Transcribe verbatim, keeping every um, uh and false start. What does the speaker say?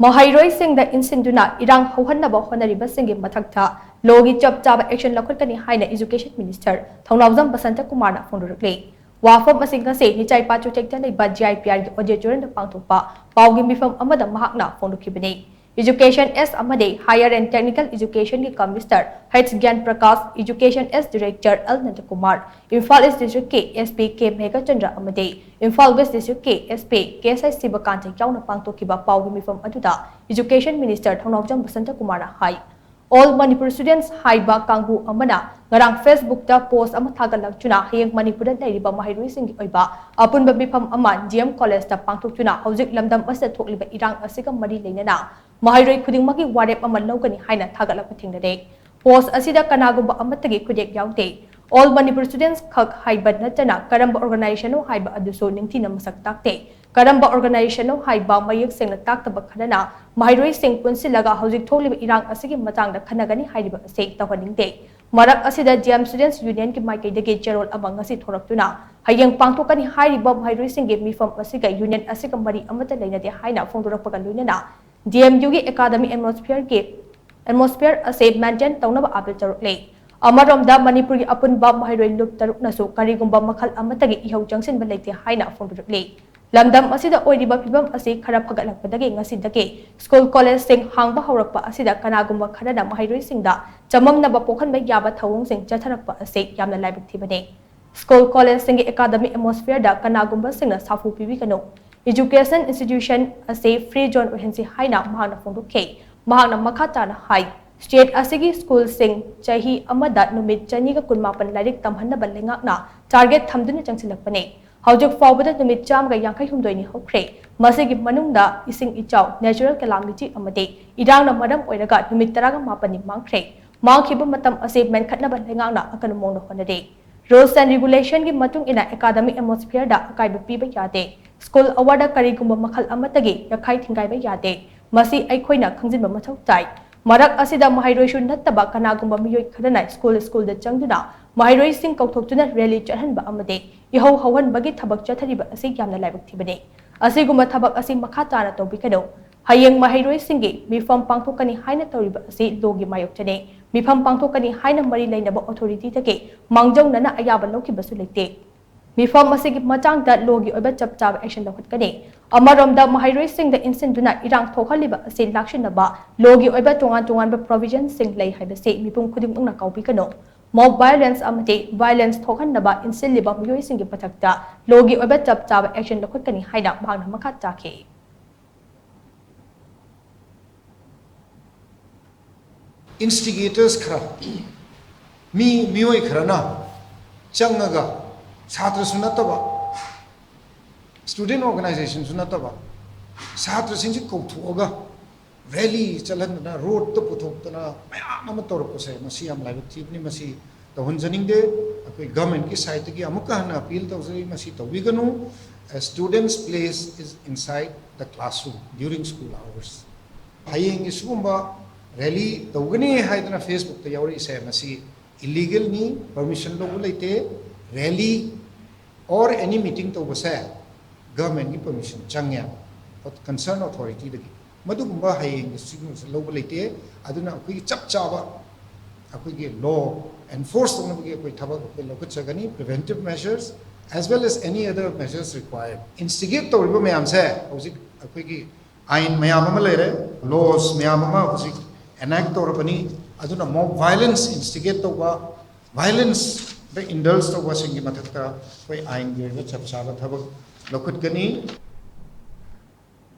ꯃꯍꯩꯔꯣꯏꯁꯤꯡꯗ ꯏꯟꯁꯤꯟꯗꯨꯅ ꯏꯔꯥꯡ ꯍꯧꯍꯟꯅꯕ ꯍꯣꯠꯅꯔꯤꯕꯁꯤꯡꯒꯤ ꯃꯊꯛꯇ ꯂꯣꯒꯤ ꯆꯞ ꯆꯥꯕ ꯑꯦꯛꯁꯟ ꯂꯧꯈꯠꯀꯅꯤ ꯍꯥꯏꯅ ꯏꯖꯨꯀꯦꯁꯟ ꯃꯤꯅꯤꯁꯇꯔ ꯊꯧꯅꯥꯎꯖꯝ ꯕꯁꯟꯇ ꯀꯨꯃꯥꯔꯅ ꯐꯣꯡꯗꯣꯔꯛꯂꯤ꯫ ꯋꯥꯐꯝ ꯑꯁꯤ ꯉꯁꯤ ꯅꯤꯆꯥꯏ ꯄꯥꯆꯨꯊꯦꯛꯇ ꯂꯩꯕ ꯖꯤ ꯑꯥꯏ ꯄꯤ ꯑꯥꯔꯒꯤ ꯑꯣꯗꯤꯇꯣꯔꯤꯌꯝꯗ ꯄꯥꯡꯊꯣꯛꯄ ꯄꯥꯎꯒꯤ ꯃꯤꯐꯝ ꯑꯃꯗ ꯃꯍꯥꯛꯅ ꯐꯣꯡꯗꯣꯛꯈꯤꯕꯅꯤ꯫ ꯏꯖꯨꯀꯦꯁꯟ ꯑꯦꯁ ꯑꯃꯗꯤ ꯍꯥꯌꯔ ꯑꯦꯟ ꯇꯦꯛꯅꯤꯀꯦꯜ ꯏꯖꯨꯀꯦꯁꯟꯒꯤ ꯀꯃꯤꯁꯅꯔ ꯍꯩꯆ ꯒ꯭ꯌꯥꯟ ꯄ꯭ꯔꯀꯥꯁ, ꯏꯖꯨꯀꯦꯁꯟ ꯑꯦꯁ ꯗꯤꯔꯦꯛꯇꯔ ꯑꯦꯜ ꯅꯟꯗꯀꯨꯃꯥꯔ, ꯏꯝꯐꯥꯜ ꯏꯁ ꯗꯤꯁꯇ꯭ꯔꯤꯛꯀꯤ ꯑꯦꯁ ꯄꯤ ꯀꯦ ꯃꯦꯘꯆꯟꯗ꯭ꯔ ꯑꯃꯗꯤ ꯏꯝꯐꯥꯜ ꯋꯦꯁ ꯗꯤꯁꯇ꯭ꯔꯤꯛꯀꯤ ꯑꯦꯁ ꯄꯤ ꯀꯦ ꯑꯦꯁ ꯑꯥꯏ ꯁꯤꯕꯀꯥꯟꯇ ꯌꯥꯎꯅ ꯄꯥꯡꯊꯣꯛꯈꯤꯕ ꯄꯥꯎꯒꯤ ꯃꯤꯐꯝ ꯑꯗꯨꯗ ꯏꯖꯨꯀꯦꯁꯟ ꯃꯤꯅꯤꯁꯇꯔ ꯊꯧꯅꯥꯎꯖꯝ ꯕꯁꯟꯇ ꯀꯨꯃꯥꯔꯅ ꯍꯥꯏ, ꯑꯣꯜ ꯃꯅꯤꯄꯨꯔ ꯁ꯭ꯇꯨꯗꯦꯟꯠꯁ ꯍꯥꯏꯕ ꯀꯥꯡꯕꯨ ꯑꯃꯅ ꯉꯔꯥꯡ ꯐꯦꯁꯕꯨꯛꯇ ꯄꯣꯁ꯭ꯠ ꯑꯃ ꯊꯥꯒꯠꯂꯛꯇꯨꯅ ꯍꯌꯦꯡ ꯃꯅꯤꯄꯨꯔꯗ ꯂꯩꯔꯤꯕ ꯃꯍꯩꯔꯣꯏꯁꯤꯡꯒꯤ ꯑꯣꯏꯕ ꯑꯄꯨꯟꯕ ꯃꯤꯐꯝ ꯑꯃ ꯗꯤ ꯑꯦꯝ ꯀꯣꯂꯦꯖꯇ ꯄꯥꯡꯊꯣꯛꯇꯨꯅ ꯍꯧꯖꯤꯛ ꯂꯝꯗꯝ ꯑꯁꯤꯗ ꯊꯣꯛꯂꯤꯕ ꯏꯔꯥꯡ ꯑꯁꯤꯒ ꯃꯔꯤ ꯂꯩꯅꯅ ꯃꯍꯩꯔꯣꯏ ꯈꯨꯗꯤꯡꯃꯛꯀꯤ ꯋꯥꯔꯦꯞ ꯑꯃ ꯂꯧꯒꯅꯤ ꯍꯥꯏꯅ ꯊꯥꯒꯠꯂꯛꯄ ꯊꯦꯡꯅꯔꯦ꯫ ꯄꯣꯁ꯭ꯠ ꯑꯁꯤꯗ ꯀꯅꯥꯒꯨꯝꯕ ꯑꯃꯠꯇꯒꯤ ꯈꯨꯗꯦꯛ ꯌꯥꯎꯗꯦ꯫ ꯑꯣꯜ ꯃꯅꯤꯄꯨꯔ ꯁ꯭ꯇꯨꯗꯦꯟꯠꯁ ꯈꯛ ꯍꯥꯏꯕ ꯅꯠꯇꯅ ꯀꯔꯝꯕ ꯑꯣꯔꯒꯅꯥꯏꯖꯦꯁꯟꯅꯣ ꯍꯥꯏꯕ ꯑꯗꯨꯁꯨ ꯅꯤꯡꯊꯤꯅ ꯃꯁꯛ ꯇꯥꯛꯇꯦ꯫ ꯀꯔꯝꯕ ꯑꯣꯔꯒꯅꯥꯏꯖꯦꯁꯟꯅꯣ ꯍꯥꯏꯕ ꯃꯌꯦꯛ ꯁꯦꯡꯅ ꯇꯥꯛꯇꯕ ꯈꯔꯅ ꯃꯍꯩꯔꯣꯏꯁꯤꯡ ꯄꯨꯟꯁꯤꯜꯂꯒ ꯍꯧꯖꯤꯛ ꯊꯣꯛꯂꯤꯕ ꯏꯔꯥꯡ ꯑꯁꯤꯒꯤ ꯃꯇꯥꯡꯗ ꯈꯟꯅꯒꯅꯤ ꯍꯥꯏꯔꯤꯕ ꯑꯁꯤ ꯇꯧꯍꯟꯅꯤꯡꯗꯦ꯫ ꯃꯔꯛ ꯑꯁꯤꯗ ꯗꯤ ꯑꯦꯝ ꯁ꯭ꯇꯨꯗꯦꯟꯠꯁ ꯌꯨꯅꯤꯌꯟꯒꯤ ꯃꯥꯏꯀꯩꯗꯒꯤ ꯆꯦꯔꯣꯜ ꯑꯃ ꯉꯁꯤ ꯊꯣꯔꯛꯇꯨꯅ ꯍꯌꯦꯡ ꯄꯥꯡꯊꯣꯛꯀꯅꯤ ꯍꯥꯏꯔꯤꯕ ꯃꯍꯩꯔꯣꯏꯁꯤꯡꯒꯤ ꯃꯤꯐꯝ ꯑꯁꯤꯒ ꯌꯨꯅꯤꯌꯟ ꯑꯁꯤꯒ ꯃꯔꯤ ꯑꯃꯠꯇ ꯂꯩꯅꯗꯦ ꯍꯥꯏꯅ ꯐꯣꯡꯗꯣꯔꯛꯄꯒ ꯂꯣꯏꯅꯅ ꯗꯤ ꯑꯦꯝ ꯌꯨꯒꯤ ꯑꯦꯀꯥꯗꯃꯤꯛ ꯑꯦꯠꯃꯣꯁꯐꯤꯌꯔꯒꯤ ꯑꯦꯠꯃꯣꯁꯐꯤꯌꯔ ꯑꯁꯤ ꯃꯦꯟꯇꯦꯟ ꯇꯧꯅꯕ ꯑꯥꯄꯤꯜ ꯇꯧꯔꯛꯂꯤ꯫ ꯑꯃꯔꯣꯝꯗ ꯃꯅꯤꯄꯨꯔꯒꯤ ꯑꯄꯨꯟꯕ ꯃꯍꯩꯔꯣꯏ ꯂꯨꯞ ꯇꯔꯨꯛꯅꯁꯨ ꯀꯔꯤꯒꯨꯝꯕ ꯃꯈꯜ ꯑꯃꯠꯇꯒꯤ ꯏꯍꯧ ꯆꯪꯁꯤꯟꯕ ꯂꯩꯇꯦ ꯍꯥꯏꯅ ꯐꯣꯡꯗꯣꯔꯛꯂꯤ꯫ ꯂꯝꯗꯝ ꯑꯁꯤꯗ ꯑꯣꯏꯔꯤꯕ ꯐꯤꯕꯝ ꯑꯁꯤ ꯈꯔ ꯐꯒꯠꯂꯛꯄꯗꯒꯤ ꯉꯁꯤꯗꯒꯤ ꯁ꯭ꯀꯨꯜ ꯀꯣꯂꯦꯖꯁꯤꯡ ꯍꯥꯡꯕ ꯍꯧꯔꯛꯄ ꯑꯁꯤꯗ ꯀꯅꯥꯒꯨꯝꯕ ꯈꯔꯅ ꯃꯍꯩꯔꯣꯏꯁꯤꯡꯗ ꯆꯃꯝꯅꯕ ꯄꯣꯛꯍꯟꯕ ꯌꯥꯕ ꯊꯧꯑꯣꯡꯁꯤꯡ ꯆꯠꯊꯔꯛꯄ ꯑꯁꯤ ꯌꯥꯝꯅ ꯂꯥꯏꯕꯛ ꯊꯤꯕꯅꯤ꯫ ꯁ꯭ꯀꯨꯜ ꯀꯣꯂꯦꯖꯁꯤꯡꯒꯤ ꯑꯦꯀꯥꯗꯃꯤꯛ ꯑꯦꯠꯃꯣꯁꯐꯤꯌꯔꯗ ꯀꯅꯥꯒꯨꯝꯕꯁꯤꯡꯅ ꯁꯥꯐꯨ ꯄꯤꯕꯤꯒꯅꯨ꯫ ꯏꯖꯨꯀꯦꯁꯟ ꯏꯟꯁꯇꯤꯇ꯭ꯌꯨꯁꯟ ꯑꯁꯤ ꯐ꯭ꯔꯤ ꯖꯣꯟ ꯑꯣꯏꯍꯟꯁꯤ ꯍꯥꯏꯅ ꯃꯍꯥꯛꯅ ꯐꯣꯡꯗꯣꯛꯈꯤ꯫ ꯃꯍꯥꯛꯅ ꯃꯈꯥ ꯇꯥꯅ ꯍꯥꯏ, ꯁ꯭ꯇꯦꯠ ꯑꯁꯤꯒꯤ ꯁ꯭ꯀꯨꯜꯁꯤꯡ ꯆꯍꯤ ꯑꯃꯗ ꯅꯨꯃꯤꯠ ꯆꯅꯤꯒ ꯀꯨꯟꯃꯥꯄꯟ ꯂꯥꯏꯔꯤꯛ ꯇꯝꯍꯟꯅꯕ ꯂꯩꯉꯥꯛꯅ ꯇꯥꯔꯒꯦꯠ ꯊꯝꯗꯨꯅ ꯆꯪꯁꯤꯜꯂꯛꯄꯅꯤ꯫ ꯍꯧꯖꯤꯛ ꯐꯥꯎꯕꯗ ꯅꯨꯃꯤꯠ ꯆꯥꯝꯃꯒ ꯌꯥꯡꯈꯩ ꯍꯨꯝꯗꯣꯏꯅꯤ ꯍꯧꯈ꯭ꯔꯦ꯫ ꯃꯁꯤꯒꯤ ꯃꯅꯨꯡꯗ ꯏꯁꯤꯡ ꯏꯆꯥꯎ, ꯅꯦꯆꯔꯦꯜ ꯀꯦꯂꯥꯃꯤꯇꯤ ꯑꯃꯗꯤ ꯏꯔꯥꯡꯅ ꯃꯔꯝ ꯑꯣꯏꯔꯒ ꯅꯨꯃꯤꯠ ꯇꯔꯥꯒ ꯃꯥꯄꯟꯅꯤ ꯃꯥꯡꯈ꯭ꯔꯦ꯫ ꯃꯥꯡꯈꯤꯕ ꯃꯇꯝ ꯑꯁꯤ ꯃꯦꯟꯈꯠꯅꯕ ꯂꯩꯉꯥꯛꯅ ꯑꯀꯟꯕ ꯃꯑꯣꯡꯗ ꯍꯣꯠꯅꯔꯤ꯫ ꯔꯨꯜꯁ ꯑꯦꯟ ꯔꯤꯒꯨꯂꯦꯁꯟꯒꯤ ꯃꯇꯨꯡ ꯏꯟꯅ ꯑꯦꯀꯥꯗꯃꯤꯛ ꯑꯦꯠꯃꯣꯁꯐꯤꯌꯔꯗ ꯑꯀꯥꯏꯕ ꯄꯤꯕ ꯌꯥꯗꯦ꯫ ꯁ꯭ꯀꯨꯜ ꯑꯋꯥꯔꯗ ꯀꯔꯤꯒꯨꯝꯕ ꯃꯈꯜ ꯑꯃꯠꯇꯒꯤ ꯌꯥꯈꯥꯏ ꯊꯤꯡꯒꯥꯏꯕ ꯌꯥꯗꯦ꯫ ꯃꯁꯤ ꯑꯩꯈꯣꯏꯅ ꯈꯪꯖꯤꯟꯕ ꯃꯊꯧ ꯇꯥꯏ꯫ ꯃꯔꯛ ꯑꯁꯤꯗ ꯃꯍꯩꯔꯣꯏꯁꯨ ꯅꯠꯇꯕ ꯀꯅꯥꯒꯨꯝꯕ ꯃꯤꯑꯣꯏ ꯈꯔꯅ ꯁ꯭ꯀꯨꯜ ꯁ꯭ꯀꯨꯜꯗ ꯆꯪꯗꯨꯅ ꯃꯍꯩꯔꯣꯏꯁꯤꯡ ꯀꯧꯊꯣꯛꯇꯨꯅ ꯔꯦꯂꯤ ꯆꯠꯍꯟꯕ ꯑꯃꯗꯤ ꯏꯍꯧ ꯍꯧꯍꯟꯕꯒꯤ ꯊꯕꯛ ꯆꯠꯊꯔꯤꯕ ꯑꯁꯤ ꯌꯥꯝꯅ ꯂꯥꯏꯕꯛ ꯊꯤꯕꯅꯤ꯫ ꯑꯁꯤꯒꯨꯝꯕ ꯊꯕꯛ ꯑꯁꯤ ꯃꯈꯥ ꯇꯥꯅ ꯇꯧꯕꯤꯒꯅꯨ꯫ ꯍꯌꯦꯡ ꯃꯍꯩꯔꯣꯏꯁꯤꯡꯒꯤ ꯃꯤꯐꯝ ꯄꯥꯡꯊꯣꯛꯀꯅꯤ ꯍꯥꯏꯅ ꯇꯧꯔꯤꯕ ꯑꯁꯤ ꯂꯣꯒꯤ ꯃꯥꯌꯣꯛꯇꯅꯤ꯫ ꯃꯤꯐꯝ ꯄꯥꯡꯊꯣꯛꯀꯅꯤ ꯍꯥꯏꯅ ꯃꯔꯤ ꯂꯩꯅꯕ ꯑꯣꯊꯣꯔꯤꯇꯤꯗꯒꯤ ꯃꯥꯡꯖꯧꯅꯅ ꯑꯌꯥꯕ ꯂꯧꯈꯤꯕꯁꯨ ꯂꯩꯇꯦ꯫ ꯃꯤꯐꯝ ꯑꯁꯤꯒꯤ ꯃꯇꯥꯡꯗ ꯂꯣꯒꯤ ꯑꯣꯏꯕ ꯆꯞ ꯆꯥꯕ ꯑꯦꯛꯁꯟ ꯂꯧꯈꯠꯀꯅꯤ꯫ ꯑꯃꯔꯣꯝꯗ ꯃꯍꯩꯔꯣꯏꯁꯤꯡꯗ ꯏꯟꯁꯤꯟꯗꯨꯅ ꯏꯔꯥꯡ ꯊꯣꯛꯍꯜꯂꯤꯕ ꯑꯁꯤ ꯂꯥꯛꯁꯤꯟꯅꯕ ꯂꯣꯒꯤ ꯑꯣꯏꯕ ꯇꯣꯉꯥꯟ ꯇꯣꯉꯥꯟꯕ ꯄ꯭ꯔꯣꯚꯤꯖꯟꯁꯤꯡ ꯂꯩ ꯍꯥꯏꯕꯁꯤ ꯃꯤꯄꯨꯝ ꯈꯨꯗꯤꯡꯃꯛꯅ ꯀꯥꯎꯕꯤꯒꯅꯨ꯫ ꯃꯣꯕ ꯚꯥꯏꯑꯣꯂꯦꯟꯁ ꯑꯃꯗꯤ ꯚꯥꯏꯑꯣꯂꯦꯟꯁ ꯊꯣꯛꯍꯟꯅꯕ ꯏꯟꯁꯤꯜꯂꯤꯕ ꯃꯤꯑꯣꯏꯁꯤꯡꯒꯤ ꯃꯊꯛꯇ ꯂꯣꯒꯤ ꯑꯣꯏꯕ ꯆꯞ ꯆꯥꯕ ꯑꯦꯛꯁꯟ ꯂꯧꯈꯠꯀꯅꯤ ꯍꯥꯏꯅ ꯃꯍꯥꯛꯅ ꯃꯈꯥ ꯇꯥꯈꯤ꯫ ꯏꯟꯁꯇꯤꯒꯦꯇꯔꯁ ꯈꯔ, ꯃꯤ ꯃꯤꯑꯣꯏ ꯈꯔꯅ ꯆꯪꯉꯒ, ꯁꯥꯇ꯭ꯔꯁꯨ ꯅꯠꯇꯕ, ꯁ꯭ꯇꯨꯗꯦꯟ ꯑꯣꯔꯒꯅꯥꯏꯖꯦꯁꯟꯁꯨ ꯅꯠꯇꯕ, ꯁꯥꯇ꯭ꯔꯁꯤꯡꯁꯤ ꯀꯧꯊꯣꯛꯑꯒ ꯔꯦꯂꯤ ꯆꯠꯍꯟꯗꯅ, ꯔꯣꯗꯇ ꯄꯨꯊꯣꯛꯇꯅ ꯃꯌꯥꯝ ꯑꯃ ꯇꯧꯔꯛꯄꯁꯦ, ꯃꯁꯤ ꯌꯥꯝ ꯂꯥꯏꯕꯛ ꯊꯤꯕꯅꯤ꯫ ꯃꯁꯤ ꯇꯧꯍꯟꯖꯅꯤꯡꯗꯦ꯫ ꯑꯩꯈꯣꯏ ꯒꯚꯔꯟꯃꯦꯟꯠꯀꯤ ꯁꯥꯏꯠꯇꯒꯤ ꯑꯃꯨꯛꯀ ꯍꯟꯅ ꯑꯄꯤꯜ ꯇꯧꯖꯔꯤ, ꯃꯁꯤ ꯇꯧꯕꯤꯒꯅꯨ꯫ A student's place is inside the classroom during school hours. ꯍꯌꯦꯡꯒꯤ ꯁꯤꯒꯨꯝꯕ ꯔꯦꯂꯤ ꯇꯧꯒꯅꯤ ꯍꯥꯏꯗꯅ ꯐꯦꯁꯕꯨꯛꯇ ꯌꯥꯎꯔꯛꯏꯁꯦ, ꯃꯁꯤ ꯏꯂꯤꯒꯦꯜꯅꯤ, ꯄꯔꯃꯤꯁꯟ ꯂꯧꯕ ꯂꯩꯇꯦ꯫ ꯔꯦꯂꯤ or any meeting ꯇꯧꯕꯁꯦ ꯒꯚꯔꯟꯃꯦꯟꯠꯀꯤ ꯄꯔꯃꯤꯁꯟ ꯆꯪꯉꯦ, ꯀꯟꯁꯔꯟ ꯑꯣꯊꯣꯔꯤꯇꯤꯗꯒꯤ꯫ ꯃꯗꯨꯒꯨꯝꯕ ꯍꯌꯦꯡꯒꯤ ꯁꯤꯒꯨꯝꯕꯁꯦ ꯂꯧꯕ ꯂꯩꯇꯦ꯫ ꯑꯗꯨꯅ ꯑꯩꯈꯣꯏꯒꯤ ꯆꯞ ꯆꯥꯕ ꯑꯩꯈꯣꯏꯒꯤ ꯂꯣ ꯑꯦꯟꯐꯣꯔꯁ ꯇꯧꯅꯕꯒꯤ ꯑꯩꯈꯣꯏ ꯊꯕꯛ ꯑꯩꯈꯣꯏ ꯂꯧꯈꯠꯆꯒꯅꯤ, preventive measures as well as any other measures required꯫ ꯏꯟꯁꯇꯤꯒꯦꯠ ꯇꯧꯔꯤꯕ ꯃꯌꯥꯝꯁꯦ ꯍꯧꯖꯤꯛ ꯑꯩꯈꯣꯏꯒꯤ ꯑꯥꯏꯟ ꯃꯌꯥꯝ ꯑꯃ ꯂꯩꯔꯦ, ꯂꯣꯁ ꯃꯌꯥꯝ ꯑꯃ ꯍꯧꯖꯤꯛ ꯑꯦꯅꯦꯛ ꯇꯧꯔꯕꯅꯤ꯫ ꯑꯗꯨꯅ ꯃꯣꯕ ꯚꯥꯏꯑꯣꯂꯦꯟꯁ ꯏꯟꯁꯇꯤꯒꯦꯠ ꯇꯧꯕ, ꯚꯥꯏꯑꯣꯂꯦꯟꯁꯗ ꯏꯟꯗꯜꯖ ꯇꯧꯕꯁꯤꯡꯒꯤ ꯃꯊꯛꯇ ꯑꯩꯈꯣꯏ ꯑꯥꯏꯟꯒꯤ ꯑꯣꯏꯕ ꯆꯞ ꯆꯥꯕ ꯊꯕꯛ ꯂꯧꯈꯠꯀꯅꯤ꯫